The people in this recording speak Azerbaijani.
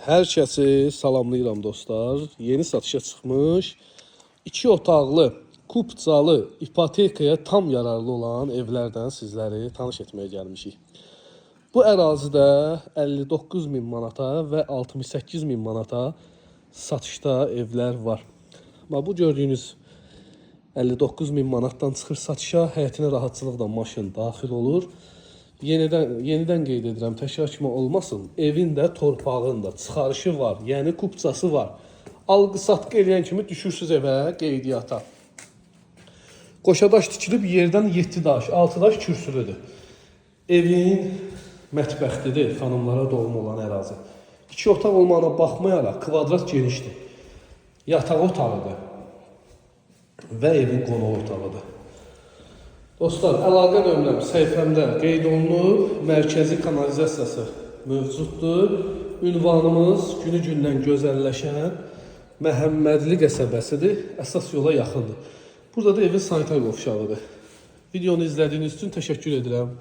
Hər kəsi salamlayıram dostlar. Yeni satışa çıxmış iki otaqlı, kupçalı, ipotekaya tam yararlı olan evlərdən sizləri tanış etməyə gəlmişik. Bu ərazidə 59 min manata və 68 min manata satışda evlər var. Amma bu gördüyünüz 59 min manatdan çıxır satışa, həyətinə rahatçılıqla maşın daxil olur. Yenidən qeyd edirəm, təkrar kimi olmasın. Evin də torpağın da çıxarışı var, yəni kupçası var. Alqı-satqı eləyən kimi düşürsüz evə qeydiyyata. Qoşadaş tikilib yerdən 7 daş, 6 daş kürsülüdür. Evin mətbəxtidir, xanımlara doğum olan ərazi. İki otaq olmağına baxmayaraq kvadrat genişdir. Yataq otağıdır və evin qonaq otağıdır. Dostlar, əlaqə nömrəm səhifəmdə qeyd olunub, mərkəzi kanalizasiyası mövcuddur. Ünvanımız günü-gündən gözəlləşən Məhəmmədli qəsəbəsidir. Əsas yola yaxındır. Burada da evin sanitar qovşağıdır. Videonu izlədiyiniz üçün təşəkkür edirəm.